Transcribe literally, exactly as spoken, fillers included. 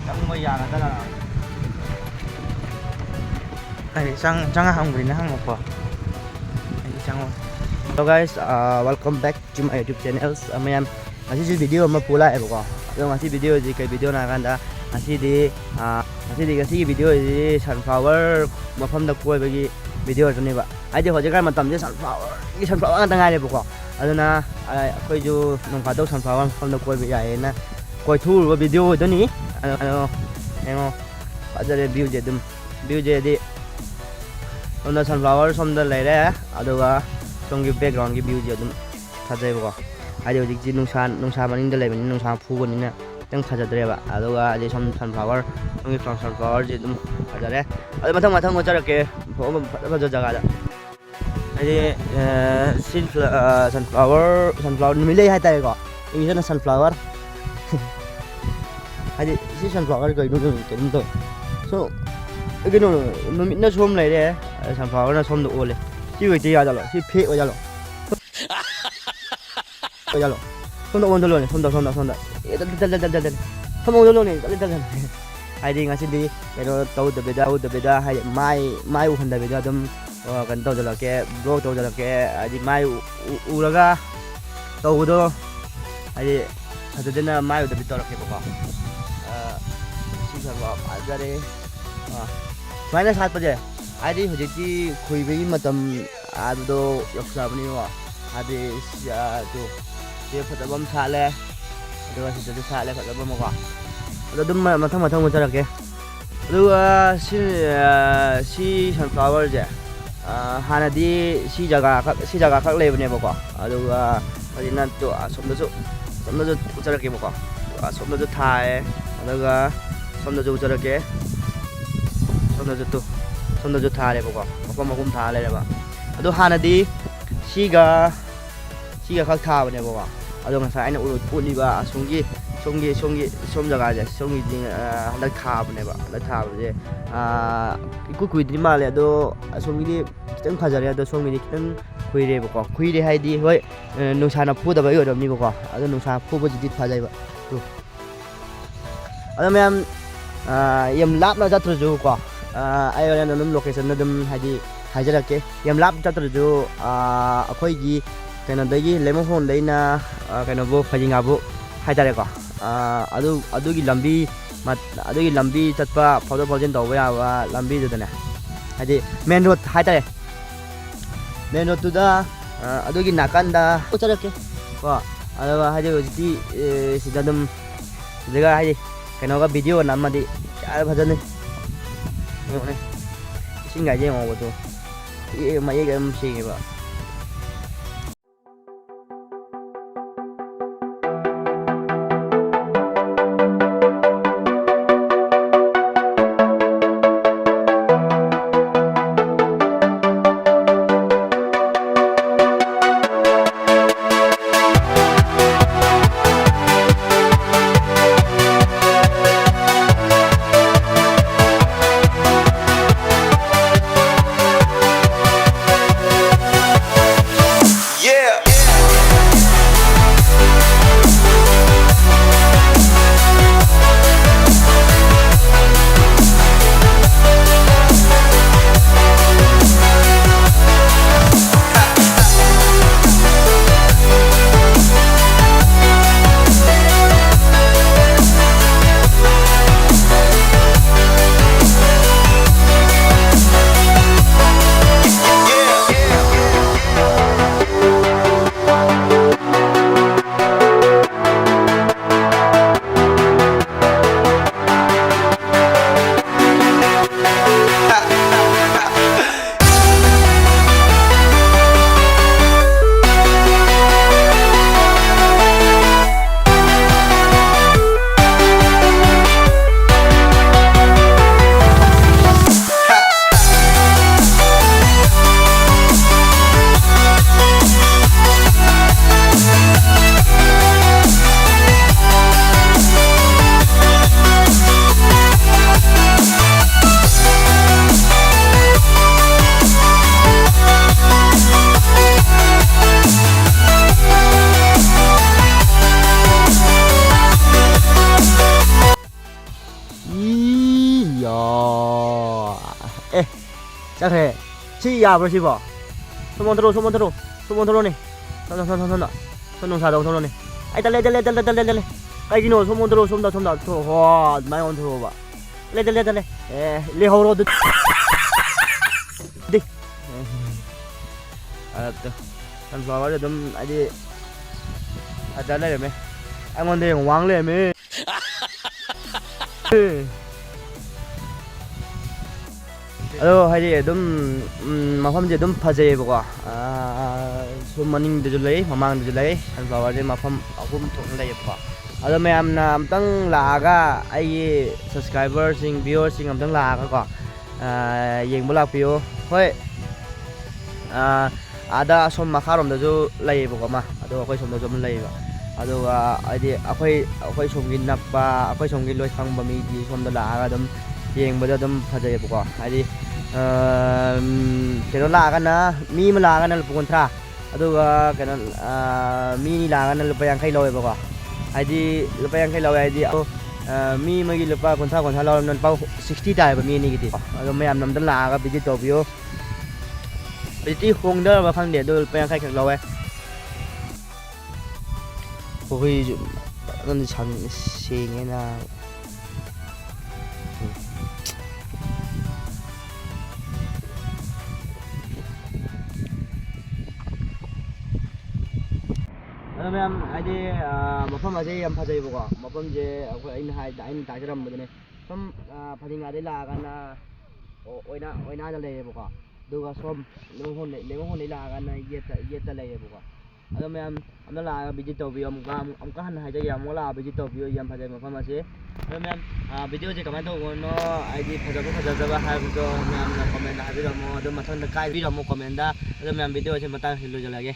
ꯆꯪꯕ ꯌꯥꯒꯗ꯭ꯔꯥ? ꯑꯩ ꯆꯪ-, ꯆꯪꯉ ꯍꯪꯕꯅꯤꯅ ꯍꯪꯉꯨꯀꯣ꯫ ꯑꯩ ꯆꯪꯉꯣ꯫ Hello guys, uh, welcome back to my YouTube channels. Uh, ꯃꯌꯥꯝ, ꯉꯁꯤꯁꯨ video ꯑꯃ ꯄꯨ ꯂꯥꯛꯑꯦꯕꯀꯣ꯫ ꯑꯗꯣ ꯉꯁꯤ videoꯁꯤ ꯀꯩ videoꯅꯣ ꯍꯥꯏ ꯀꯥꯟꯗ, ꯉꯁꯤꯗꯤ, ꯑ, ꯉꯁꯤꯗꯤ, ꯉꯁꯤꯒꯤ videoꯁꯤ sunflower ꯃꯐꯝꯗ ꯀꯣꯏꯕꯒꯤ videoꯗꯨꯅꯦꯕ꯫ ꯍꯥꯏꯗꯤ ꯍꯧꯖꯤꯛꯀꯥꯟ ꯃꯇꯝꯁꯦ sunflowerꯒꯤ sunflower ꯉꯥꯛꯇ ꯉꯥꯏꯔꯦꯕꯀꯣ꯫ ꯑꯗꯨꯅ, ꯑ, ꯑꯩꯈꯣꯏꯁꯨ ꯅꯣꯡ ꯐꯥꯗꯣꯛ sunflower ꯃꯐꯝꯗ ꯀꯣꯏꯕ ꯌꯥꯏꯌꯦꯅ ꯀꯣꯏꯊꯣꯛꯎꯔꯨꯕ video ꯑꯣꯏꯗꯣꯏꯅꯤ꯫ ꯑꯗꯣ, ꯑꯗꯣ ꯌꯦꯡꯉꯣ, ꯐꯖꯔꯦ viewꯁꯦ ꯑꯗꯨꯝ꯫ Viewꯁꯦ ꯍꯥꯏꯗꯤ ꯁꯣꯝꯗ sunflower ꯁꯣꯝꯗ ꯂꯩꯔꯦ, ꯑꯗꯨꯒ ꯁꯣꯝꯒꯤ backgroundꯒꯤ viewꯁꯦ ꯑꯗꯨꯝ ꯐꯖꯩꯕꯀꯣ꯫ ꯍꯥꯏꯗꯤ ꯍꯧꯖꯤꯛꯇꯤ ꯅꯨꯡꯁꯥ, ꯅꯨꯡꯁꯥ ꯃꯅꯤꯡꯗ ꯂꯩꯕꯅꯤꯅ ꯅꯨꯡꯁꯥ ꯐꯨꯕꯅꯤꯅ ꯈꯤꯇꯪ ꯐꯖꯗ꯭ꯔꯦꯕ꯫ ꯑꯗꯨꯒ ꯍꯥꯏꯗꯤ ꯁꯣꯝ sunflower, ꯁꯣꯝꯒꯤ sunflowerꯁꯦ ꯑꯗꯨꯝ ꯐꯖꯔꯦ꯫ ꯑꯗꯨ ꯃꯊꯪ ꯃꯊꯪ ꯎꯠꯆꯔꯛꯀꯦ ꯃꯐꯝ ꯐꯖ ꯐꯖ ꯖꯒꯥꯗ꯫ ꯍꯥꯏꯗꯤ, ꯑ, ꯁꯤ, ꯑ, sunflower, sunflower ꯅꯨꯃꯤꯠ ꯂꯩ ꯍꯥꯏꯇꯥꯔꯦꯀꯣ꯫ Englishꯇꯅ sunflower꯫ ꯍꯥꯏꯗꯤ ꯁꯤ sunflower ꯀꯩꯅꯣ, ꯀꯩꯅꯣ, ꯀꯩꯅꯣꯝ ꯇꯧꯋꯦ꯫ So, ꯀꯩꯅꯣ, ꯅꯨꯃꯤꯠꯅ ꯁꯣꯝ ꯂꯩꯔꯦ, sunflowerꯅ ꯁꯣꯝꯗ ꯑꯣꯜꯂꯦ꯫ ꯁꯤ ꯑꯣꯏꯗꯤ ꯌꯥꯖꯥꯠꯂꯣ? ꯁꯤ fake ꯑꯣꯏꯖꯥꯠꯂꯣ? ꯑꯣꯏꯖꯥꯠꯂꯣ? ꯁꯣꯝꯗ ꯑꯣꯟꯊꯣꯛꯂꯣꯅꯦ, ꯁꯣꯝꯗ, ꯁꯣꯝꯗ, ꯁꯣꯝꯗ꯫ ꯑꯦ, ꯇꯠ-, ꯇꯠ-, ꯇꯠ-, ꯇꯠ-, ꯇꯠ-, ꯁꯣꯝꯗ ꯑꯣꯟꯊꯣꯛꯂꯣꯅꯦ, ꯇꯠꯂꯦ, ꯇꯠꯂꯦ꯫ ꯍꯥꯏꯗꯤ ꯉꯁꯤꯗꯤ ꯀꯩꯅꯣ ꯇꯧꯗꯕꯤꯗ, ꯇꯧꯗꯕꯤꯗ, ꯍꯥꯏꯗꯤ ꯃꯥꯏ, ꯃꯥꯏ ꯎꯍꯟꯗꯕꯤꯗ ꯑꯗꯨꯝ, ꯑ, ꯀꯩꯅꯣ ꯇꯧꯖꯔꯛꯀꯦ, vlog ꯇꯧꯖꯔꯛꯀꯦ꯫ ꯍꯥꯏꯗꯤ ꯃꯥꯏ ꯎ-, ꯎ-, ꯎꯔꯒ ꯇꯧꯕꯗꯣ, ꯍꯥꯏꯗꯤ ꯐꯖꯗꯅ ꯃꯥꯏ ꯎꯗꯕꯤ ꯇꯧꯔꯛꯀꯦꯕꯀꯣ꯫ ꯑ, ꯁꯤ ꯈꯔ ꯐꯖꯔꯦ꯫ ꯑ, ꯁꯨꯃꯥꯏꯅ ꯁꯥꯠꯄꯁꯦ, ꯍꯥꯏꯗꯤ ꯍꯧꯖꯤꯛꯇꯤ ꯈꯣꯏꯕꯒꯤ ꯃꯇꯝ ꯍꯥꯏꯕꯗꯣ ꯌꯧꯁꯤꯜꯂꯛꯑꯕꯅꯤꯀꯣ꯫ ꯍꯥꯏꯗꯤ, ꯁꯤ, ꯑ, ꯑꯗꯨ, ꯁꯤ ꯐꯖꯕ ꯑꯃ ꯁꯥꯠꯂꯦ, ꯑꯗꯨꯒ ꯁꯤꯗꯁꯨ ꯁꯥꯠꯂꯦ ꯐꯖꯕ ꯑꯃꯀꯣ꯫ ꯑꯗꯣ ꯑꯗꯨꯝ ꯃ-, ꯃꯊꯪ ꯃꯊꯪ ꯎꯠꯆꯔꯛꯀꯦ꯫ ꯑꯗꯨꯒ ꯁꯤ, ꯑ, ꯁꯤ sunflowerꯁꯦ, ꯑ, ꯍꯥꯟꯅꯗꯤ ꯁꯤ ꯖꯒꯥ ꯈꯛ, ꯁꯤ ꯖꯒꯥ ꯈꯛ ꯂꯩꯕꯅꯦꯕꯀꯣ꯫ ꯑꯗꯨꯒ ꯍꯧꯖꯤꯛꯅ ꯇꯨ ꯑꯁꯣꯝꯗꯁꯨ, ꯑꯁꯣꯝꯗꯁꯨ ꯎꯠꯆꯔꯛꯀꯦꯕꯀꯣ꯫ ꯑꯁꯣꯝꯗꯁꯨ ꯊꯥꯏꯌꯦ, ꯑꯗꯨꯒ ꯁꯣꯝꯗꯁꯨ ꯎꯠꯆꯔꯛꯀꯦ꯫ ꯁꯣꯝꯗꯁꯨ ꯇꯨ, ꯁꯣꯝꯗꯁꯨ ꯊꯥꯔꯦꯕꯀꯣ꯫ ꯃꯐꯝ ꯑꯍꯨꯝ ꯊꯥ ꯂꯩꯔꯦꯕ꯫ ꯑꯗꯣ ꯍꯥꯟꯅꯗꯤ ꯁꯤꯒ ꯁꯤꯒ ꯈꯛ ꯊꯥꯕꯅꯦꯕꯀꯣ꯫ ꯑꯗꯣ ꯉꯁꯥꯏ ꯑꯩꯅ ꯎꯠ-, ꯎꯠꯂꯤꯕ ꯑꯁꯣꯝꯒꯤ, ꯁꯣꯝꯒꯤ, ꯁꯣꯝꯒꯤ, ꯁꯣꯝ ꯖꯒꯥꯁꯦ, ꯁꯣꯝꯒꯤꯗꯤ, ꯑ, ꯍꯟꯗꯛ ꯊꯥꯕꯅꯦꯕ꯫ ꯍꯟꯗꯛ ꯊꯥꯕꯁꯦ, ꯑ, ꯏꯀꯨꯏ ꯀꯨꯏꯗ꯭ꯔꯤ ꯃꯥꯜꯂꯦ꯫ ꯑꯗꯣ ꯑꯁꯣꯝꯒꯤꯗꯤ ꯈꯤꯇꯪ ꯐꯖꯔꯦ, ꯑꯗꯣ ꯁꯣꯝꯒꯤꯗꯤ ꯈꯤꯇꯪ ꯈꯨꯏꯔꯦꯕꯀꯣ꯫ ꯈꯨꯏꯔꯦ ꯍꯥꯏꯗꯤ, ꯍꯣꯏ, ꯑ, ꯅꯨꯡꯁꯥꯅ ꯐꯨꯗꯕꯒꯤ ꯑꯣꯏꯔꯝꯅꯤꯕꯀꯣ꯫ ꯑꯗꯣ ꯅꯨꯡꯁꯥ ꯐꯨꯕꯁꯤꯗꯤ ꯐꯖꯩꯕ꯫ ꯇꯨ꯫ ꯑꯗꯣ ꯃꯌꯥꯝ, ꯑ, ꯌꯥꯝ ꯂꯥꯞꯅ ꯆꯠꯇ꯭ꯔꯁꯨꯀꯣ, ꯑ, ꯑꯩ ꯍꯣꯔꯦꯟ ꯑꯗꯨꯝ location ꯑꯗꯨꯝ ꯍꯥꯏꯗꯤ ꯍꯥꯏꯖꯔꯛꯀꯦ꯫ ꯌꯥꯝ ꯂꯥꯞꯅ ꯆꯠꯇ꯭ꯔꯁꯨ, ꯑ, ꯑꯩꯈꯣꯏꯒꯤ ꯀꯩꯅꯣꯗꯒꯤ, ꯂꯩꯃꯈꯣꯡꯗꯩꯅ, ꯑ, ꯀꯩꯅꯣꯕꯨ, ꯐꯩꯗꯤꯡꯒꯥꯕꯨ ꯍꯥꯏꯇꯥꯔꯦꯀꯣ꯫ ꯑ, ꯑꯗꯨ, ꯑꯗꯨꯒꯤ ꯂꯝꯕꯤ ꯃꯠ-, ꯑꯗꯨꯒꯤ ꯂꯝꯕꯤ ꯆꯠꯄ, ꯐꯥꯎꯗꯣꯛ ꯐꯥꯎꯖꯤꯟ ꯇꯧꯕ ꯌꯥꯕ ꯂꯝꯕꯤꯗꯨꯗꯅꯦ, ꯍꯥꯏꯗꯤ main road ꯍꯥꯏꯇꯥꯔꯦ꯫ Main roadꯇꯨꯗ, ꯑ, ꯑꯗꯨꯒꯤ ꯅꯥꯀꯟꯗ ꯆꯠꯂꯛꯀꯦ ꯀꯣ꯫ ꯑꯗꯨꯒ ꯍꯥꯏꯗꯤ ꯍꯧꯖꯤꯛꯇꯤ, ꯑꯦ, ꯁꯤꯗ ꯑꯗꯨꯝ ꯁꯤꯗꯒ ꯍꯥꯏꯗꯤ ꯀꯩꯅꯣꯒ videoꯒ ꯅꯝꯃꯗꯤ ꯀꯌꯥꯗ ꯐꯖꯅꯤ꯫ ꯌꯦꯡꯉꯨꯅꯦ꯫ ꯏꯁꯤꯡꯒꯥꯏꯁꯦ ꯌꯦꯡꯉꯣꯕ ꯇꯨ꯫ ꯏ-, ꯃꯌꯦꯛ ꯑꯗꯨꯝ ꯁꯦꯡꯉꯦꯕ꯫ ꯆꯠꯈ꯭ꯔꯦ꯫ ꯁꯤ ꯌꯥꯕ꯭ꯔꯣ ꯁꯤꯕꯣ? ꯁꯣꯝ ꯑꯣꯟꯊꯣꯔꯛꯑꯣ, ꯁꯣꯝ ꯑꯣꯟꯊꯣꯔꯛꯑꯣ, ꯁꯣꯝ ꯑꯣꯟꯊꯣꯔꯛꯑꯣꯅꯦ꯫ ꯁꯣꯝ, ꯁꯣꯝ, ꯁꯣꯝ, ꯁꯣꯝ, ꯁꯣꯝ, ꯁꯣꯝ ꯅꯨꯡꯁꯥꯗ ꯑꯣꯟꯊꯣꯔꯛꯑꯣꯅꯦ꯫ ꯑꯩ ꯇꯜꯂꯦ, ꯇꯜꯂꯦ, ꯇꯜꯂꯦ, ꯇꯜꯂꯦ, ꯇꯜꯂꯦ꯫ ꯀꯩꯒꯤꯅꯣ? ꯁꯣꯝ ꯑꯣꯟꯊꯣꯔꯛꯑꯣ, ꯁꯣꯝꯗ, ꯁꯣꯝꯗ꯫ ꯊꯣ-, ꯍꯣ, ꯑꯗꯨꯃꯥꯏꯅ ꯑꯣꯟꯊꯣꯔꯛꯑꯣꯕ꯫ ꯇꯜꯂꯦ, ꯇꯜꯂꯦ, ꯇꯜꯂꯦ꯫ ꯑꯦ, ꯂꯩꯍꯧꯔꯣ ꯑꯗꯨ-, ꯗꯤ꯫ ꯑꯗ ꯁꯟꯐ꯭ꯂꯥꯋꯔꯁꯦ ꯑꯗꯨꯝ ꯍꯥꯏꯗꯤ ꯐꯖ ꯂꯩꯔꯝꯃꯦ꯫ ꯑꯩꯉꯣꯟꯗ ꯌꯦꯡꯉꯨ, ꯋꯥꯡ ꯂꯩꯔꯝꯃꯦ꯫ ꯑꯗꯣ ꯍꯥꯏꯗꯤ ꯑꯗꯨꯝ, ꯎꯝ, ꯃꯐꯝꯁꯦ ꯑꯗꯨꯝ ꯐꯖꯩꯌꯦꯕꯀꯣ꯫ ꯑꯥ, ꯁꯨꯝ ꯃꯅꯤꯡꯗꯁꯨ ꯂꯩ, ꯃꯃꯥꯡꯗꯁꯨ ꯂꯩ꯫ ꯁꯟꯐ꯭ꯂꯥꯋꯔꯁꯦ ꯃꯐꯝ ꯑꯍꯨꯝ ꯊꯣꯛꯅ ꯂꯩꯌꯦꯕꯀꯣ꯫ ꯑꯗꯣ ꯃꯌꯥꯝꯅ ꯑꯝꯇꯪ ꯂꯥꯛꯑꯒ, ꯑꯩꯒꯤ subscriberꯁꯤꯡ, viewerꯁꯤꯡ ꯑꯝꯇꯪ ꯂꯥꯛꯑꯒꯀꯣ, ꯑꯥ, ꯌꯦꯡꯕ ꯂꯥꯛꯄꯤꯌꯨ꯫ ꯍꯣꯏ, ꯑꯥ, ꯑꯥꯗ ꯑꯁꯣꯝ ꯃꯈꯥꯔꯣꯝꯗꯁꯨ ꯂꯩꯌꯦꯕꯀꯣ ꯑꯃ, ꯑꯗꯨꯒ ꯑꯩꯈꯣꯏ ꯁꯣꯝꯗꯁꯨ ꯑꯃ ꯂꯩꯌꯦꯕ꯫ ꯑꯗꯨꯒ ꯍꯥꯏꯗꯤ ꯑꯩꯈꯣꯏ, ꯑꯩꯈꯣꯏ ꯁꯣꯝꯒꯤ ꯅꯛꯄ, ꯑꯩꯈꯣꯏ ꯁꯣꯝꯒꯤ ꯂꯣꯏ ꯈꯪꯕ ꯃꯤꯗꯤ ꯁꯣꯝꯗ ꯂꯥꯛꯑꯒ ꯑꯗꯨꯝ ꯌꯦꯡꯕꯗ ꯑꯗꯨꯝ ꯐꯖꯩꯌꯦꯕꯀꯣ꯫ ꯍꯥꯏꯗꯤ, ꯑꯥ, ꯀꯩꯅꯣ ꯂꯥꯛꯑꯒꯅ, ꯃꯤ ꯑꯃ ꯂꯥꯛꯑꯒꯅ ꯂꯨꯄꯥ ꯀꯨꯟꯊ꯭ꯔꯥ, ꯑꯗꯨꯒ ꯀꯩꯅꯣ, ꯑꯥ, ꯃꯤ ꯑꯅꯤ ꯂꯥꯛꯑꯒꯅ ꯂꯨꯄꯥ ꯌꯥꯡꯈꯩ ꯂꯧꯋꯦꯕꯀꯣ꯫ ꯍꯥꯏꯗꯤ ꯂꯨꯄꯥ ꯌꯥꯡꯈꯩ ꯂꯧꯋꯦ ꯍꯥꯏꯗꯤ, ꯑꯗꯣ, ꯑꯥ, ꯃꯤ ꯑꯃꯒꯤ ꯂꯨꯄꯥ ꯀꯨꯟꯊ꯭ꯔꯥ, ꯀꯨꯟꯊ꯭ꯔꯥ ꯂꯧꯔꯕꯅꯤꯅ ꯂꯨꯄꯥ sixty ꯇꯥꯏꯌꯦꯕ ꯃꯤ ꯑꯅꯤꯒꯤꯗꯤ꯫ ꯑꯗꯣ ꯃꯌꯥꯝꯅ ꯑꯝꯇ ꯂꯥꯛꯑꯒ visit ꯇꯧꯕꯤꯌꯨ꯫ ꯍꯧꯖꯤꯛꯇꯤ ꯍꯣꯡꯗꯔꯕ ꯈꯪꯗꯦ, ꯑꯗꯨ ꯂꯨꯄꯥ ꯌꯥꯡꯈꯩ ꯈꯛ ꯂꯧꯋꯦ꯫ ꯄꯨꯈ꯭ꯔꯤꯁꯨ ꯐꯖꯅ ꯁꯪ-, ꯁꯦꯡꯉꯦ ꯅꯥꯕ꯫ ꯑꯗꯣ ꯃꯌꯥꯝ, ꯍꯥꯏꯗꯤ, ꯑꯥ, ꯃꯐꯝ ꯑꯁꯦ ꯌꯥꯝ ꯐꯖꯩꯕꯀꯣ꯫ ꯃꯐꯝꯁꯦ ꯑꯩꯈꯣꯏ, ꯑꯩꯅ ꯍꯥꯏ-, ꯑꯩꯅ ꯇꯥꯛꯆꯔꯝꯕꯗꯨꯅꯦ꯫ ꯁꯨꯝ, ꯑꯥ, ꯐꯅꯤꯉꯥꯗꯩ ꯂꯥꯛꯑꯒꯅ ꯑꯣ-, ꯑꯣꯏꯅꯥ-, ꯑꯣꯏꯅꯥꯗ ꯂꯩꯔꯦꯕꯀꯣ꯫ ꯑꯗꯨꯒ ꯁꯣꯝ ꯂꯩꯃꯈꯣꯡꯗꯩ, ꯂꯩꯃꯈꯣꯡꯗꯩ ꯂꯥꯛꯑꯒꯅ ꯌꯦꯠꯇ, ꯌꯦꯠꯇ ꯂꯩꯔꯦꯕꯀꯣ꯫ ꯑꯗꯣ ꯃꯌꯥꯝ ꯑꯝꯇ ꯂꯥꯛꯑꯒ visit ꯇꯧꯕꯤꯌꯨ꯫ ꯑꯃꯨꯛꯀ, ꯑꯃꯨꯛ-, ꯑꯃꯨꯛꯀ ꯍꯟꯅ ꯍꯥꯏꯖꯒꯦ, ꯑꯃꯨꯛ ꯂꯥꯛꯑꯒ visit ꯇꯧꯕꯤꯌꯨ, ꯌꯥꯝ ꯐꯖꯩ ꯃꯐꯝ ꯑꯁꯤ꯫ ꯑꯗꯣ ꯃꯌꯥꯝ, ꯑꯥ, videoꯁꯦ ꯀꯃꯥꯏꯅ ꯇꯧꯕꯅꯣ, ꯍꯥꯏꯗꯤ ꯐꯖꯕ ꯐꯖꯗꯕ ꯍꯥꯏꯕꯗꯣ ꯃꯌꯥꯝꯅ commentꯇ ꯍꯥꯏꯕꯤꯔꯝꯃꯣ꯫ ꯑꯗꯣ ꯃꯊꯪꯗ ꯀꯥꯏ ꯍꯥꯏꯕꯤꯔꯝꯃꯣ commentꯇ꯫ ꯑꯗꯣ ꯃꯌꯥꯝ videoꯁꯦ ꯃꯇꯥꯡꯁꯤ ꯂꯣꯏꯁꯤꯜꯂꯒꯦ꯫